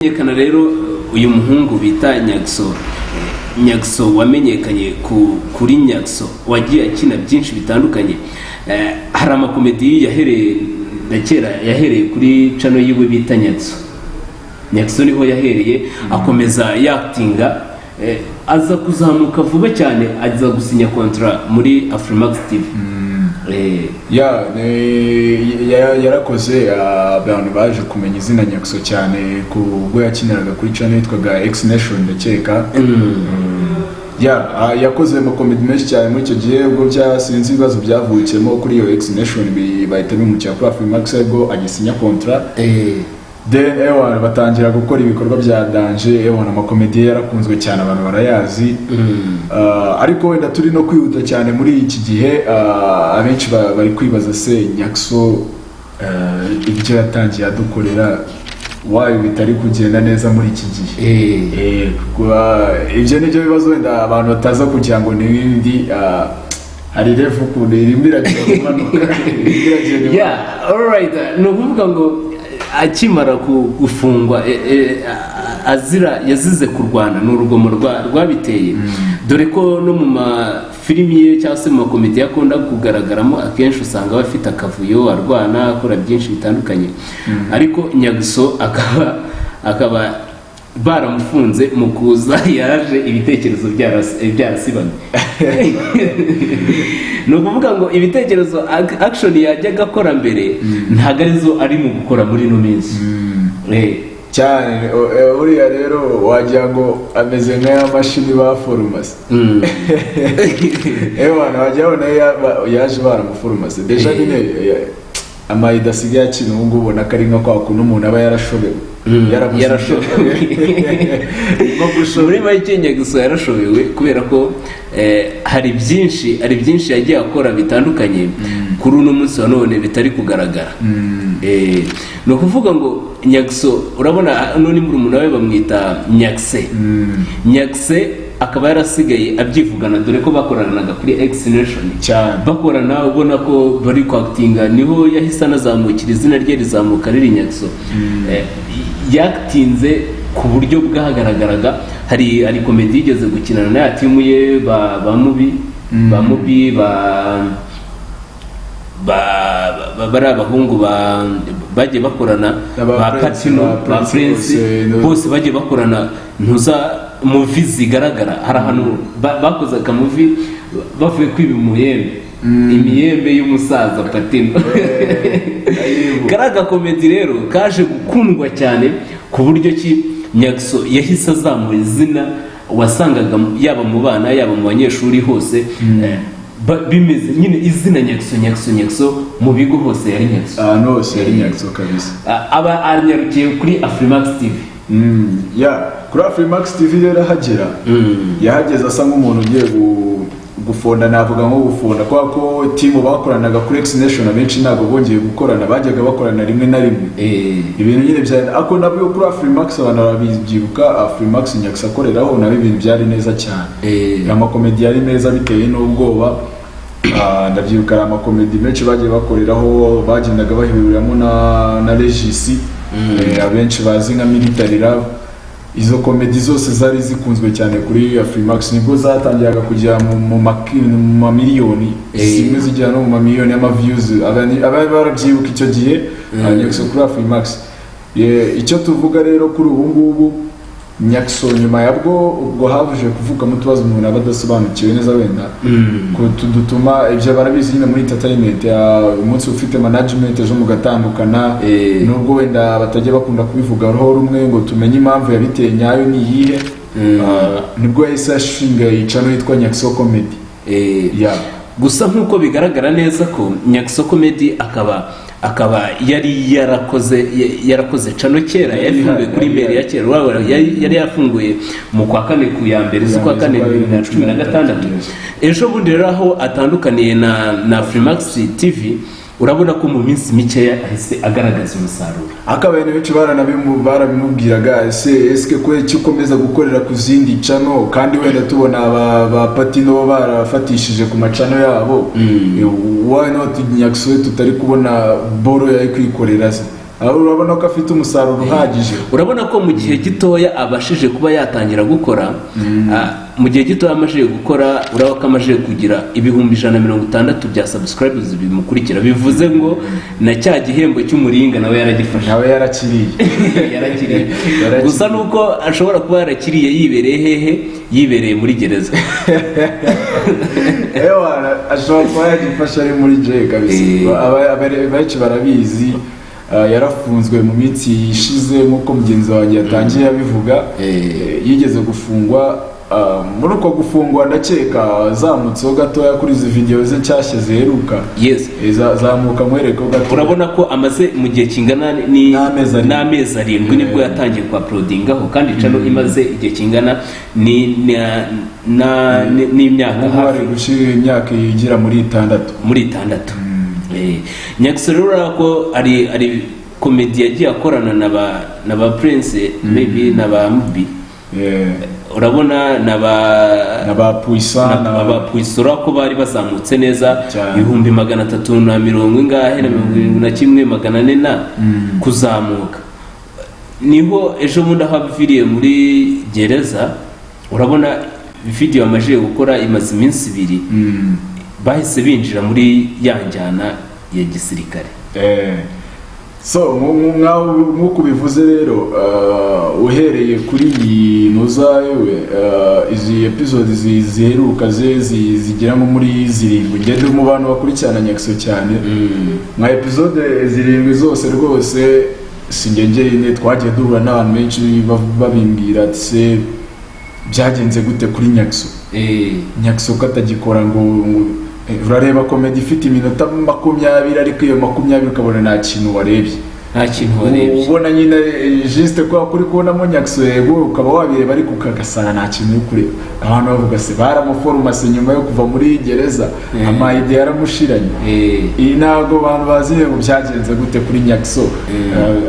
Menyekana rero uyu muhungu bita Nyaxo, Nyaxo wamenyekanye kuri Nyaxo, wagiye akina byinshi bitandukanye. Hari amakomedi yahereye na kera, yahereye kuri channel yiwe bita Nyaxo. Nyaxo niho yahereye akomeza yakitinga, aza kuzamuka vuba cyane, aza gusinya contrat muri Afrimax TV. Ya, yarakoze. Abantu baje kumenya izina Nyaxo cyane kubwo yakiniraga kuri channel yitwaga X Nation, ndakeka. Ya, yakoze amakomedi menshi cyane muri icyo gihe. Ubwo bya sinzi ibibazo byavukiyemo kuri iyo X Nation, bahita bimukira kuri Afrimax, aribwo agisinya contrat. Then ewana batangira gukora ibikorwa bya danger. Ewana amakomedi ye yarakunzwe cyane, abantu barayazi. Ariko wenda turi no kwihuta cyane muri iki gihe, abenshi bari kwibaza se Nyaxo, ibyo yatangiye adukorera wayo bitari kugenda neza muri iki gihe? Ibyo ni byo bibazo wenda abantu bataza kugira ngo ni ibindi. Hari level ukuntu irimo iragenda imanuka, irimo iragenda imanuka. Yeah, alright. Ni ukuvuga ngo akimara gufungwa, azira yazize kurwana, ni urugomo rwabiteye, dore ko no mu mafilimi ye cyangwa se mu makomedi akunda kugaragaramo akenshi usanga aba afite akavuyo, arwana, akora byinshi bitandukanye. Ariko Nyaxo akaba baramufunze, mu kuza yaje ibitekerezo byarasibamye. Ni ukuvuga ngo ibitekerezo, action yajyaga akora mbere ntabwo arizo ari mu gukora muri ino minsi. Cyane. Buriya rero wagira ngo ameze nk'aya mashini ba forumasi. Ewana wagira ngo nayo yaje baramuforomase déjà. Nyine amayida asigaye akina ubu ngubu, ubona ko ari nka kwa kuntu umuntu aba yarashobewe. Yarabuze. Yarashobewe. Nko gushoberwa. Muri make Nyaxo yarashobewe kubera ko hari byinshi yagiye akora bitandukanye kuri uno munsi wa none bitari kugaragara. Ni ukuvuga ngo Nyaxo, urabona none murumuna we bamwita Nyakse. Nyakse akaba yarasigaye abyivugana, dore ko bakoranaga kuri X Nation. Cyane. Bakorana, ubona ko bari kwakitinga, niho yahise anazamukira, izina rye rizamuka riri Nyaxo. Yakitinze ku buryo bwagaragaraga. Hari komedi yigeze gukinana na ya team ye, ba Mubi, ba bari abahungu ba bagiye bakorana. Aba ba Prince, Patino, ba ba Prince Prince. Bose, Bose bagiye bakorana ntuza movie zigaragara. Hari ahantu bakoze akamovie bavuye kwiba umuyembe, imiyembe y'umusaza Patino. Kariya gakomedi rero kaje gukundwa cyane ku buryo ki Nyaxo yahise azamura izina. Wasangaga yaba mu bana, yaba mu banyeshuri hose, bimeze nyine izina Nyaxo, Nyaxo, Nyaxo, mu bigo hose yari Nyaxo. Ahantu hose yari Nyaxo kabisa. Aba anyarukiye kuri Afrimax TV. Ya, kuri Afrimax TV rero ahagera, yahageze asa nk'umuntu ugiye gufonda, navuga nko gufonda, kubera ko team bakoranaga kuri X Nation abenshi ntabwo bongeye gukorana, bajyaga bakorana rimwe na rimwe. Ibintu nyine bya ako nabyo kuri Afrimax abantu barabibyibuka. Afrimax Nyaxo akoreraho nabo ibintu byari neza cyane. Amakomedi yari meza biteye n'ubwoba. Ndabyibuka hari amakomedi menshi bagiye bakoreraho, bagendaga bahuriramo na Regis, abenshi bazi nka Military Love. Izo komedi zose zari zikunzwe cyane kuri Afrimax, nibwo zatangiraga kugera mu mamiliyoni. Zimwe zigera no mu mamiliyoni y'amaviews. Abari barabyibuka icyo gihe, Nyaxo kuri Afrimax. Icyo tuvuga rero kuri ubu ngubu, Nyaxo nyuma yabwo ubwo haje kuvukamo utubazo umuntu aba adasobanukiwe neza wenda dutuma ibyo barabizi nyine muri entertainment, umunsi ufite management, ejo mugatandukana. Nubwo wenda batajya bakunda kubivugaho rumwe ngo tumenye impamvu yabiteye nyayo ni iyihe. Nibwo yahise ashinga iyi channel yitwa Nyaxo Comedy. Ya. Gusa nk'uko bigaragara neza ko Nyaxo Comedy akaba yari yarakoze channel kera, yafunguye kuri mail ya kera. Urabona, yari yafunguye mu kwa kane, ku ya mbere z'ukwa kane 2016. Ejo bundi rero aho atandukaniye na Afrimax TV, urabona ko mu minsi mikeya ahise agaragaza umusaruro. Ariko abantu benshi barabimubwiraga: ese eske ko icyo ukomeza gukorera ku zindi channel, kandi wenda tubona ba Patino barafatishije ku machannel yabo, why not Nyaxo tutari kubona boro yari kwikorera se? Aho urabona ko afite umusaruro uhagije. Urabona ko mu gihe gitoya abashije kuba yatangira gukora, mu gihe gitoya amajije gukora, urabona ko amajije kugira 160,000 bya subscribers bimukurikira. Bivuze ngo na cya gihembo cy'umuringa nawe yaragifashe. Nawe yarakiriye. Yarakiriye. Yarakiriye. Gusa nuko ashobora kuba yarakiriye yibereye hehe? Yibereye muri gereza. Ewa, ashobora kuba yagifashe ari muri jail kabisa. Benshi barabizi, yarafunzwe mu minsi ishize nk'uko mugenzi wanjye yatangiye abivuga. Yigeze gufungwa. Muri uko gufungwa, ndakeka azamutseho gatoya kuri izi video ze nshyashya ziheruka. Yes. Zamuka mwereko gato. Urabona ko amaze mu gihe kingana N'amezi 7. N'amezi 7 nibwo yatangiye kwa uploadingaho, kandi channel imaze igihe kingana n'imyaka Ubu hafi ari gushyira imyaka igera muri 6. Muri 6. Nyaxo rero urabona ko ari comedy yagiye akorana na ba Prince, maybe na ba Mubi. Urabona na ba Na ba Puissant. Na ba Puissant, urabona ko bari bazamutse neza. Cyane. 300,000 na mirongo ingahe na 71,400 na kuzamuka. Niho ejo bundi aho aviriye muri gereza, urabona video amajije gukora imaze iminsi 2, bahise binjira muri ya njyana ya gisirikare. So nk'uko ubivuze rero, uhereye kuri iyi ntuza yewe, izi episode ziheruka ze zigera nko muri 7, ngende mu bantu bakurikirana Nyaxo cyane, nka episode 7 zose rwose si njye njyenyine, twagiye duhura n'abantu benshi babimbwira ati: "Se byagenze gute kuri Nyaxo? Nyaxo ko atagikora?" Ngo urareba comedy ifite iminota 20, ariko iyo 20 ukabona nta kintu warebye. Nta kintu warebye. Ubona nyine juste kubera ko uri kubonamo Nyaxo, yego ukaba wabireba, ariko ukagasanga nta kintu uri kureba. Abantu bavuga: "Se baramuforomase nyuma yo kuva muri gereza? Ama idea yaramushiranye?" Iyi ntabwo abantu bazi ngo byagenze gute kuri Nyaxo.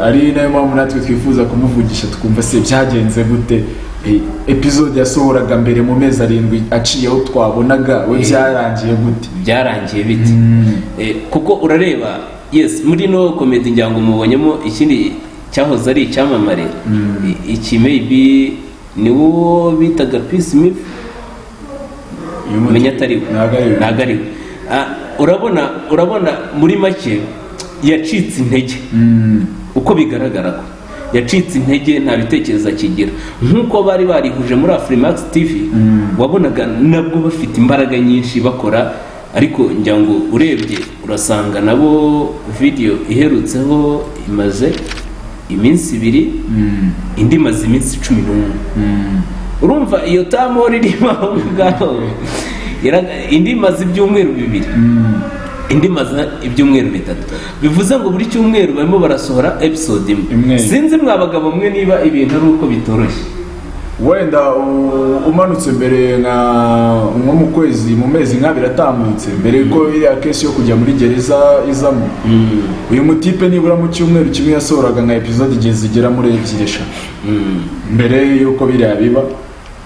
Ari nayo mpamvu natwe twifuza kumuvugisha, tukumva se byagenze gute. Episode yasohoraga mbere mu mezi 7 aciyeho twabonaga we, byarangiye gute? Byarangiye bite? Kuko urareba, yes, muri no comedy ngira ngo mubonyemo ikindi cyahoze ari icyamamare. Iki maybe ni wo bitaga Peace Smith. Uyu muti- Menya atari we. Ntabwo ari we. Ntabwo ari we. Urabona muri make yacitse intege. Uko bigaragara ko yacitse intege, nta bitekerezo akigira nk'uko bari barihuje muri Afrimax TV. Wabonaga nabwo bafite imbaraga nyinshi bakora, ariko ngira ngo urebye urasanga nabo video iherutseho imaze iminsi 2, indi imaze iminsi 11. Urumva iyo tamori irimo aho ngaho, indi imaze ibyumweru 2, indi imaze ibyumweru 3. Bivuze ngo buri cyumweru barimo barasohora episode imwe. Imwe. Sinzi mwa bagabo mwe niba ibintu ari uko bitoroshye. Wenda umanutse mbere nko mu kwezi, mu mezi nk'abiri atambutse mbere ko iriya case yo kujya muri gereza izamo, uyu mutipe nibura mu cyumweru kimwe yasohoraga nka episode igihe zigera muri 2, 3 mbere y'uko biriya biba.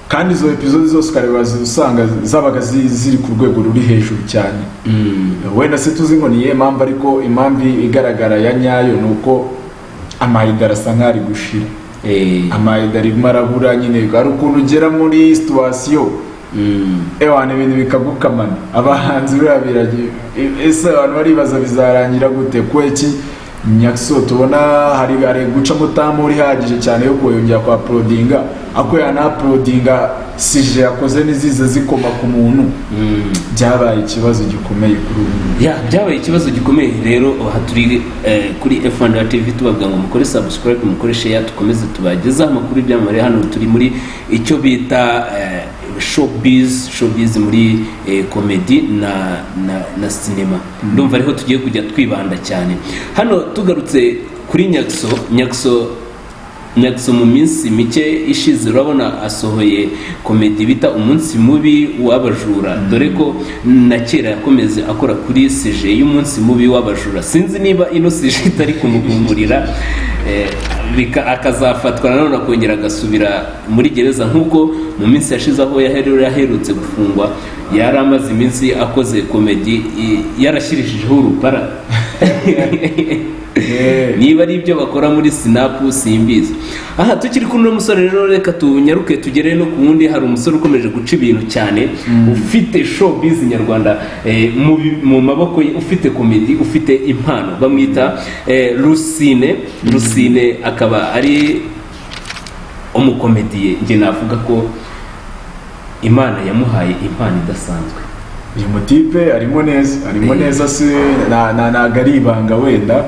Kandi izo episode zose ukareba usanga zabaga ziri ku rwego ruri hejuru cyane. Wenda se tuzi ngo ni iyihe mpamvu, ariko impamvu igaragara ya nyayo ni uko ama idea arasa nk'aho ari gushira. Ama idea arimo arabura nyine. Hari ukuntu ugera muri situation, ewana, ibintu bikagukamana. Abahanzi buriya biragiye, ese abantu baribaza bizarangira gute? Kweki Nyaxo tubona hari gucamo tamu ihagije cyane yo kuyongera kwa uploadinga, ako yana uploadinga sujet yakoze n'iziza zikoma ku muntu. Byabaye ikibazo gikomeye kuri ubu. Ya, byabaye ikibazo gikomeye. Rero aha turi kuri F1 TV, tubabwira ngo mukore subscribe, mukore share, dukomeze tubagezeho amakuru y'ibyamamare. Hano turi muri icyo bita showbiz muri comedy na cinema. Ndumva ariho tugiye kujya twibanda cyane. Hano tugarutse kuri Nyaxo. Nyaxo mu minsi mike ishize urabona asohoye comedy bita Umunsi Mubi w'Abajura, dore ko na kera yakomeze akora kuri sujet y'umunsi mubi w'abajura. Sinzi niba ino sujet itari kumugungurira, akazafatwa nanone akongera agasubira muri gereza, nk'uko mu minsi yashize aho yaherutse gufungwa yari amaze iminsi akoze comedy yarashyirijeho urupara. Niba ari ibyo bakora muri Snap simbizi. Aha tukiri kuri uno musore rero, reka tunyaruke tugere no ku wundi. Hari umusore ukomeje guca ibintu cyane, ufite showbiz nyarwanda mu maboko ye, ufite comedy, ufite impano, bamwita Rusine. Rusine akaba ari umukomediye. Njye navuga ko Imana yamuhaye impano idasanzwe. Uyu mutipe arimo neza, arimo neza, si ntago ari ibanga wenda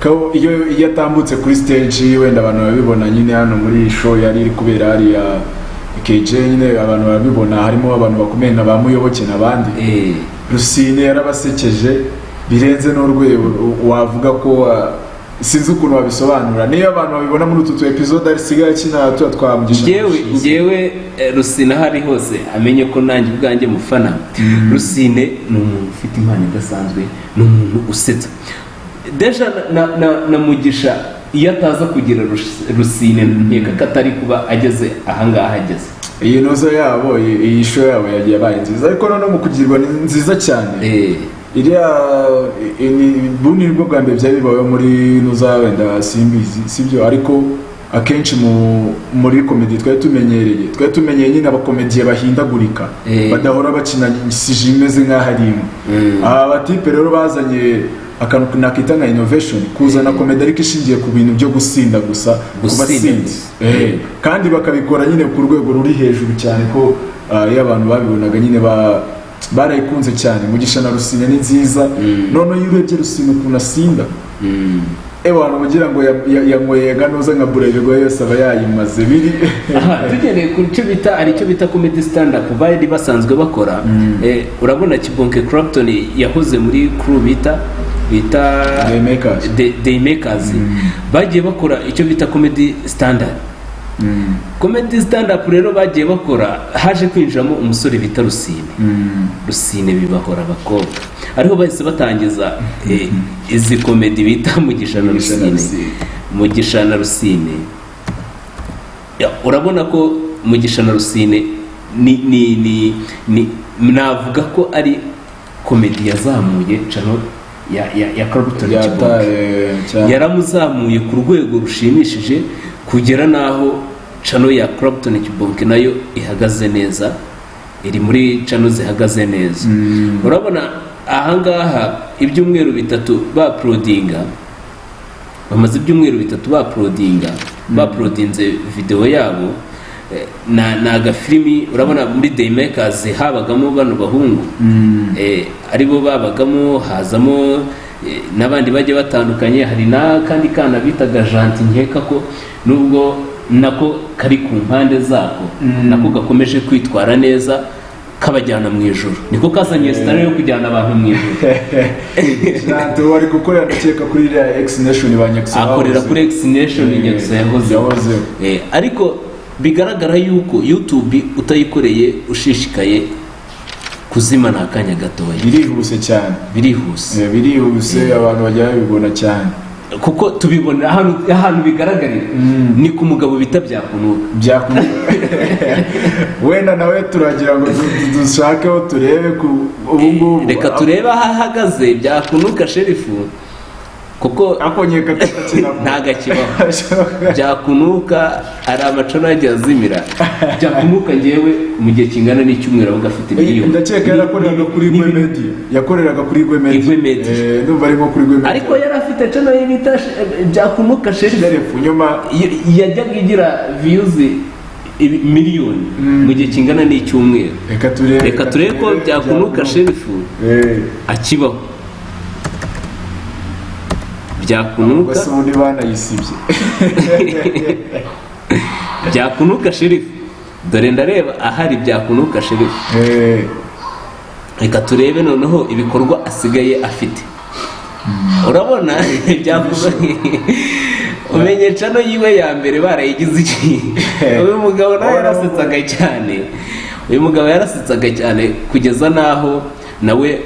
ko iyo atambutse kuri stage wenda abantu babibona nyine. Hano muri iyi show yari iri kubera hariya KJ nyine, abantu barabibona, harimo abantu bakomeye nka ba Muyoboke n'abandi. Rusine yarabasekeje birenze n'urwego wavuga ko sinzi ukuntu wabisobanura. Niyo abantu babibona muri utu tu episode asigaye akina tuba twamugisha. Njyewe Rusine aho ari hose amenye ko nanjye ubwanjye mufana. Rusine ni umuntu ufite impano idasanzwe, ni umuntu usetsa. Déjà na Mugisha iyo ataza kugira Rusine, nkeka ko atari kuba ageze ahangaha ageze. Iyi nozo yabo, iyi show yabo yagiye yabaye nziza, ariko noneho mu kugirwa ni nziza cyane. Iriya bundi nibwo bwa mbere byari bibayeho muri nuza, wenda simbizi sibyo, ariko akenshi muri comedy twari tumenyereye nyine abakomediye bahindagurika, badahora bakina sujet imeze nk'aho ari imwe. Aba batipe rero bazanye akantu nakita nka innovation, kuzana comedy ariko ishingiye ku bintu byo gusinda gusa, ku Gusinda basinzi. gusa. Kandi bakabikora nyine ku rwego ruri hejuru cyane, ko iyo abantu babibonaga nyine barayikunze cyane. Mugisha na Rusine ni nziza. Noneho iyo urebye Rusine ukuntu asinda, ewana ugira ngo yanyweye nka nuza nka Bralirwa yose aba yayimaze biri. Aha tugendeye ku cyo bita, hari icyo bita comedy stand up bari basanzwe bakora. Urabona Kibonke Clapton yahoze muri crew bita Daymakers. Daymakers. Bagiye bakora icyo bita comedy stand up. Comedy stand up rero bagiye bakora, haje kwinjiramo umusore bita Rusine. Rusine bibahora abakobwa, ariho bahise batangiza izi comedy bita Mugisha na Mugisha na Rusine. Rusine. Mugisha na Rusine. Ya, urabona ko Mugisha na Rusine ni navuga ko ari comedy yazamuye channel ya Clapton Kibonke. Yataye cyane. Yaramuzamuye ku rwego rushimishije, kugera n'aho channel ya Clapton Kibonke nayo ihagaze neza, iri muri channel zihagaze neza. Urabona ahangaha ibyumweru 3 bauploadinga, bamaze ibyumweru 3 bauploadinga, bauploadinze video yabo. Na ni agafilimi. Urabona muri Daymakers habagamo bano bahungu, aribo babagamo, hazamo n'abandi bagiye batandukanye. Hari n'akandi kana bitaga Janti, nkeka ko nubwo nako kari ku mpande zako, nako gakomeje kwitwara neza, kabajyana mu ijoro. Niko kazanye style yo kujyana abantu mu ijoro. Janti wari gukorera, ndakeka, kuri iriya X Nation ba Nyaxo. Akorera bahoze. Kuri X Nation Nyaxo yahoze. Yahozeho. Ariko bigaragara yuko YouTube utayikoreye ushishikaye, kuzima ni akanya gatoya. Birihuse cyane. Birihuse. Birihuse, abantu bajya babibona cyane. Kuko tubibona ahantu bigaragarira ni ku mugabo bita Byakunuka. Byakunuka wenda nawe turagira ngo dushakeho turebe ku ubu ngubu. Reka turebe aho ahagaze Byakunuka Sherifu, kuko akonyeka ko atakina. Ntago akibaho Byakunuka, ari amacano yagiye azimira. Byakunuka ngewe mu gihe kingana n'icyumweru avuga afite miliyoni. Ndakeka yarakoreraga kuri Igwe Media, yakoreraga kuri Igwe Media. Igwe Media. Ndumva arimo kuri Igwe Media. Ariko yari afite channel ye bita Byakunuka Sherifu. Sherifu nyuma. Yajyaga igira views miliyoni mu gihe kingana n'icyumweru. Reka turebe. Reka turebe ko Byakunuka Sherifu akibaho. Byakunuka. Basa ubundi banayisibye. Byakunuka Sherifu, dore ndareba ahari Byakunuka Sherifu. Reka turebe noneho ibikorwa asigaye afite. Urabona Byakunuka, umenye channel yiwe ya mbere barayigize iki. Uyu mugabo nawe yarasetsaga cyane, uyu mugabo yarasetsaga cyane kugeza n'aho nawe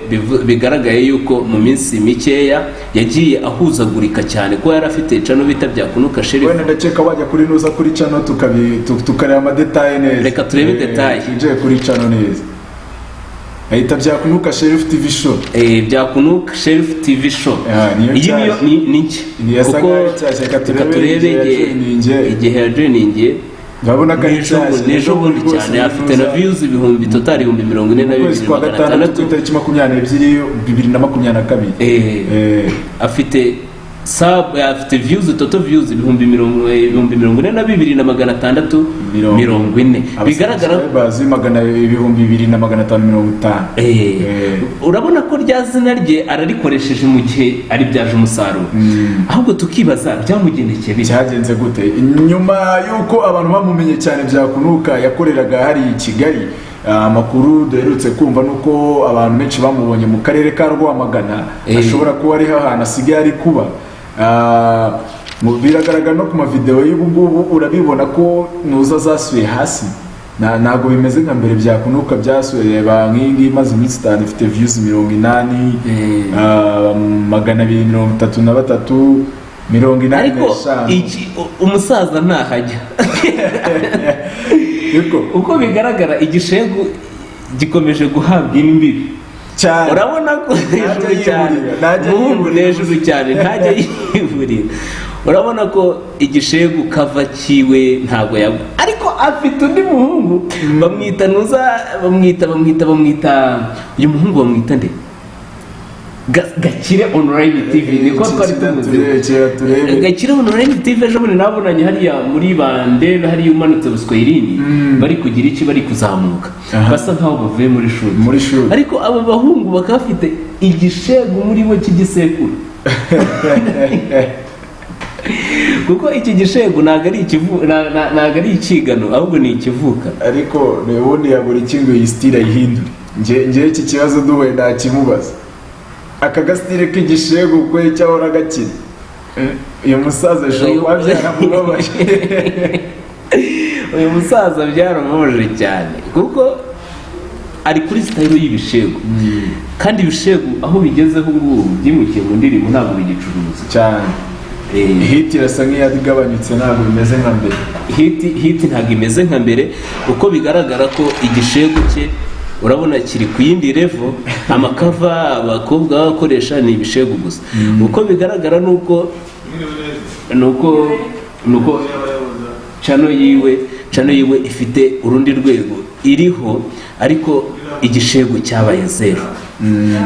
bigaragaye yuko mu minsi mikeya yagiye ahuzagurika cyane, kuko yari afite channel bita Byakunuka Sherifu. Wenda ndakeka wajya kuri nuza, kuri channel, tukareba amadétails neza. Reka turebe détails. Twinjiye kuri channel neza. Ahita Byakunuka Sheriff TV Show. Byakunuka Sheriff TV Show. Ah, niyo Iyi niyo nshyashya. ni nshya. Ni yasa Kuko nkaho ari nshyashya. Reka reka turebe turebe igihe igihe yajoiningiye. Igihe yajoiningiye. Urabona ko ari Ni ejo bundi, nshyashya. ni ejo bundi Rwose cyane. Afite na nuza- views ibihumbi total ibihumbi 42 Mu kwezi kwa magana gatandatu, atandatu. ku itariki 22, 2022. Afite sub, afite views, total views 42,640. Bigaragara Abasubscribers magana 2,550. Urabona ko rya zina rye ararikoresheje mu gihe aribyaje umusaruro, ahubwo tukibaza byamugendekeye bite? Cyagenze gute nyuma y'uko abantu bamumenye cyane? Byakunuka yakoreraga hari i Kigali. Amakuru duherutse kumva nuko abantu benshi bamubonye mu karere ka Rwamagana, ashobora kuba ariho ahantu asigaye ari kuba. Biragaragara no ku mavideo y'ubu ngubu, urabibona ko nuza zasuye hasi. Ntabwo bimeze nka mbere. Byakunuka byasuye, reba nk'iyi ngiyi imaze iminsi 5 ifite views 80, 233, mirongo inani Ariko n'eshanu. Umusaza ntahajya. Niko. Uko bigaragara, igishegu gikomeje guhabwa imbibi. Cyane. Urabona ko hejuru cyane yiburira, ntajya umuhungu ni yiburira. Hejuru cyane, ntajya yiburira. Urabona ko igishegu kava kiwe ntabwo yagwa, ariko afite undi muhungu bamwita nuza, bamwita uyu muhungu bamwita nde? Gakire Online TV, niko twari tumuzi. Turebe, turebe. Gakire Online TV, ejo bundi nabonanye hariya muri bande, hariya umanutse Buswahilini, bari kugira iki, bari kuzamuka, basa nkaho bavuye muri shuri. Muri shuri. Ariko aba bahungu bakaba bafite igishegu muri bo cy'igisekuru, kuko iki gishegu ntabwo ari ntabwo ari ikigano, ahubwo ni ikivuka. Ariko ubundi yabura iki ngo iyi style ayihindure? Nge iki kibazo duhuye ntakimubaza. Aka gastyle k'igishegu kwe cyahora gakina. Uyu musaza ashobora kuba byaramubabaje. Uyu musaza byaramubabaje cyane, kuko ari kuri style y'ibishegu, kandi ibishegu aho bigezeho ngubu byimukiye mu ndirimbo, ntabwo bigicuruza. Cyane. Hit irasa nk'iyagabanyutse, ntabwo bimeze nka mbere. Hit ntabwo imeze nka mbere. Uko bigaragara ko igishegu cye urabona kiri ku yindi level. Amacover abakobwa bakoresha ni ibishegu gusa. Uko bigaragara nuko channel yiwe ifite urundi rwego iriho, ariko igishegu cyabaye zero.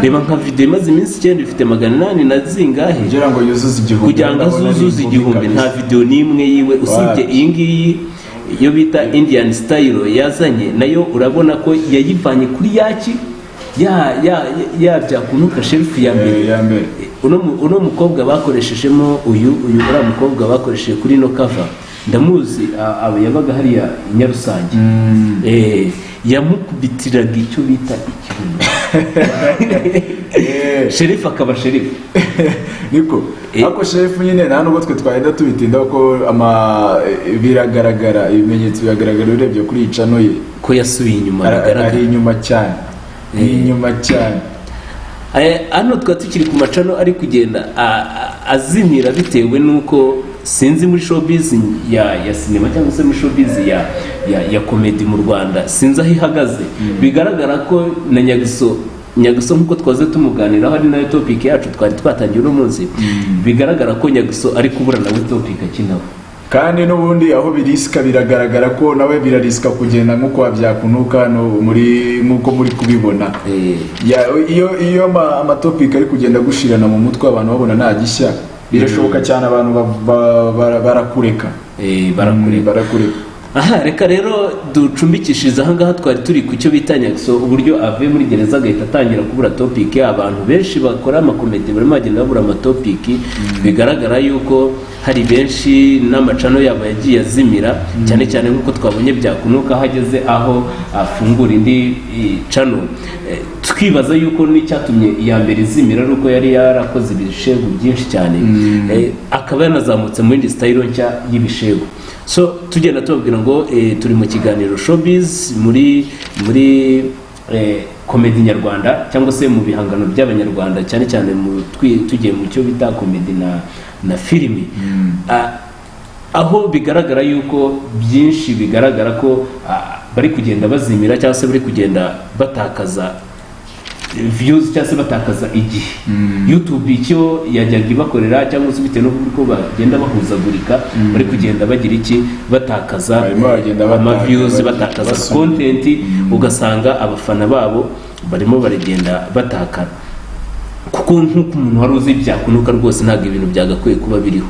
Reba nka video imaze iminsi 9 ifite 800 na zingahe. Kugira ngo yuzuze 1000. Kugira ngo Ndabona ari azuzuze inkumi 1000, kabisa. nta video n'imwe yiwe usibye Wapi. iyi ngiyi iyo bita Indian Style yazanye, nayo urabona ko yayivanye kuri yaki ya ya ya Byakunuka Sheriff ya mbere. Ya mbere. Uno mukobwa bakoreshejemo, uyu uriya mukobwa bakoresheje kuri ino cover, ndamuzi, yabaga hariya i Nyarusange. Yamukubitiraga icyo bita ikibuno, Sheriff akaba Sheriff. Niko. Ariko Sheriff nyine nta nubwo twe twagenda tubitindaho, ko ama biragaragara, ibimenyetso biragaragara urebye kuri iyi channel ye. Ko yasubiye inyuma. Ari Bigaragara. inyuma cyane, ni inyuma cyane. Hano twaba tukiri ku machannel ari kugenda azimira bitewe n'uko sinzi muri showbiz ya sinema cyangwa se muri showbiz ya comedy mu Rwanda, sinzi aho ihagaze. Bigaragara ko na Nyagiso, Nyagiso nk'uko twaze tumuganiraho, ari nayo topic yacu twari twatangiye uno munsi, bigaragara ko Nyagiso ari kubura nawe topic akinaho. Kandi n'ubundi aho birisika, biragaragara ko nawe birarisika kugenda nk'uko wabyakunuka no muri nk'uko muri kubibona. Iyo amatopic ari kugenda gushirana mu mutwe, abantu babona nta gishya, birashoboka cyane abantu barakureka. Barakureka. Barakureka. Aha reka rero ducumbikishirize ahangaha twari turi ku cyo bita Nyagiso, uburyo avuye muri gereza agahita atangira kubura topic. Abantu benshi bakora amacomedy barimo bagenda babura amatopic. Bigaragara yuko hari benshi n'amachannel yabo yagiye azimira, cyane cyane nk'uko twabonye Byakunuka aho ageze, aho afungura indi channel. Twibaza yuko n'icyatumye iya mbere izimira ari uko yari yarakoze ibishegu byinshi cyane, akaba yanazamutse mu yindi style nshya y'ibishegu. So tugenda tubabwira ngo turi mu kiganiro Showbiz muri comedy nyarwanda cyangwa se mu bihangano by'abanyarwanda, cyane cyane tugiye mu cyo bita comedy na filimi. Aho bigaragara yuko byinshi bigaragara ko bari kugenda bazimira cyangwa se bari kugenda batakaza. views cyangwa se batakaza igihe. YouTube icyo yajyaga ibakorera, cyangwa se bitewe n'uko bagenda bahuzagurika, bari kugenda bagira iki? Batakaza Barimo bagenda ama views, batakaza basubira. content, ugasanga abafana babo barimo baragenda batakara, kuko nk'uko umuntu wari uzi byakunuka rwose, ntabwo ibintu byagakwiye kuba biriho,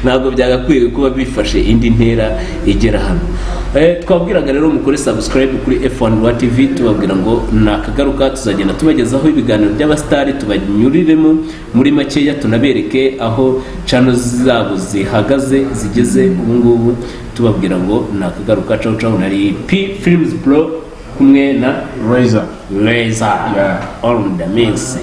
ntabwo byagakwiye kuba bifashe indi ntera igera hano. Twabwiraga rero mukore subscribe kuri F1 Rwa TV, tubabwira ngo nakagaruka, tuzagenda tubagezaho ibiganiro by'abasitari, tubanyuriremo muri makeya, tunabereke aho channel zabo zihagaze, zigeze ubu ngubu. Tubabwira ngo nakagaruka, ciao ciao. Nari P Films Pro kumwe na Razor. Razor Yeah. on the mix.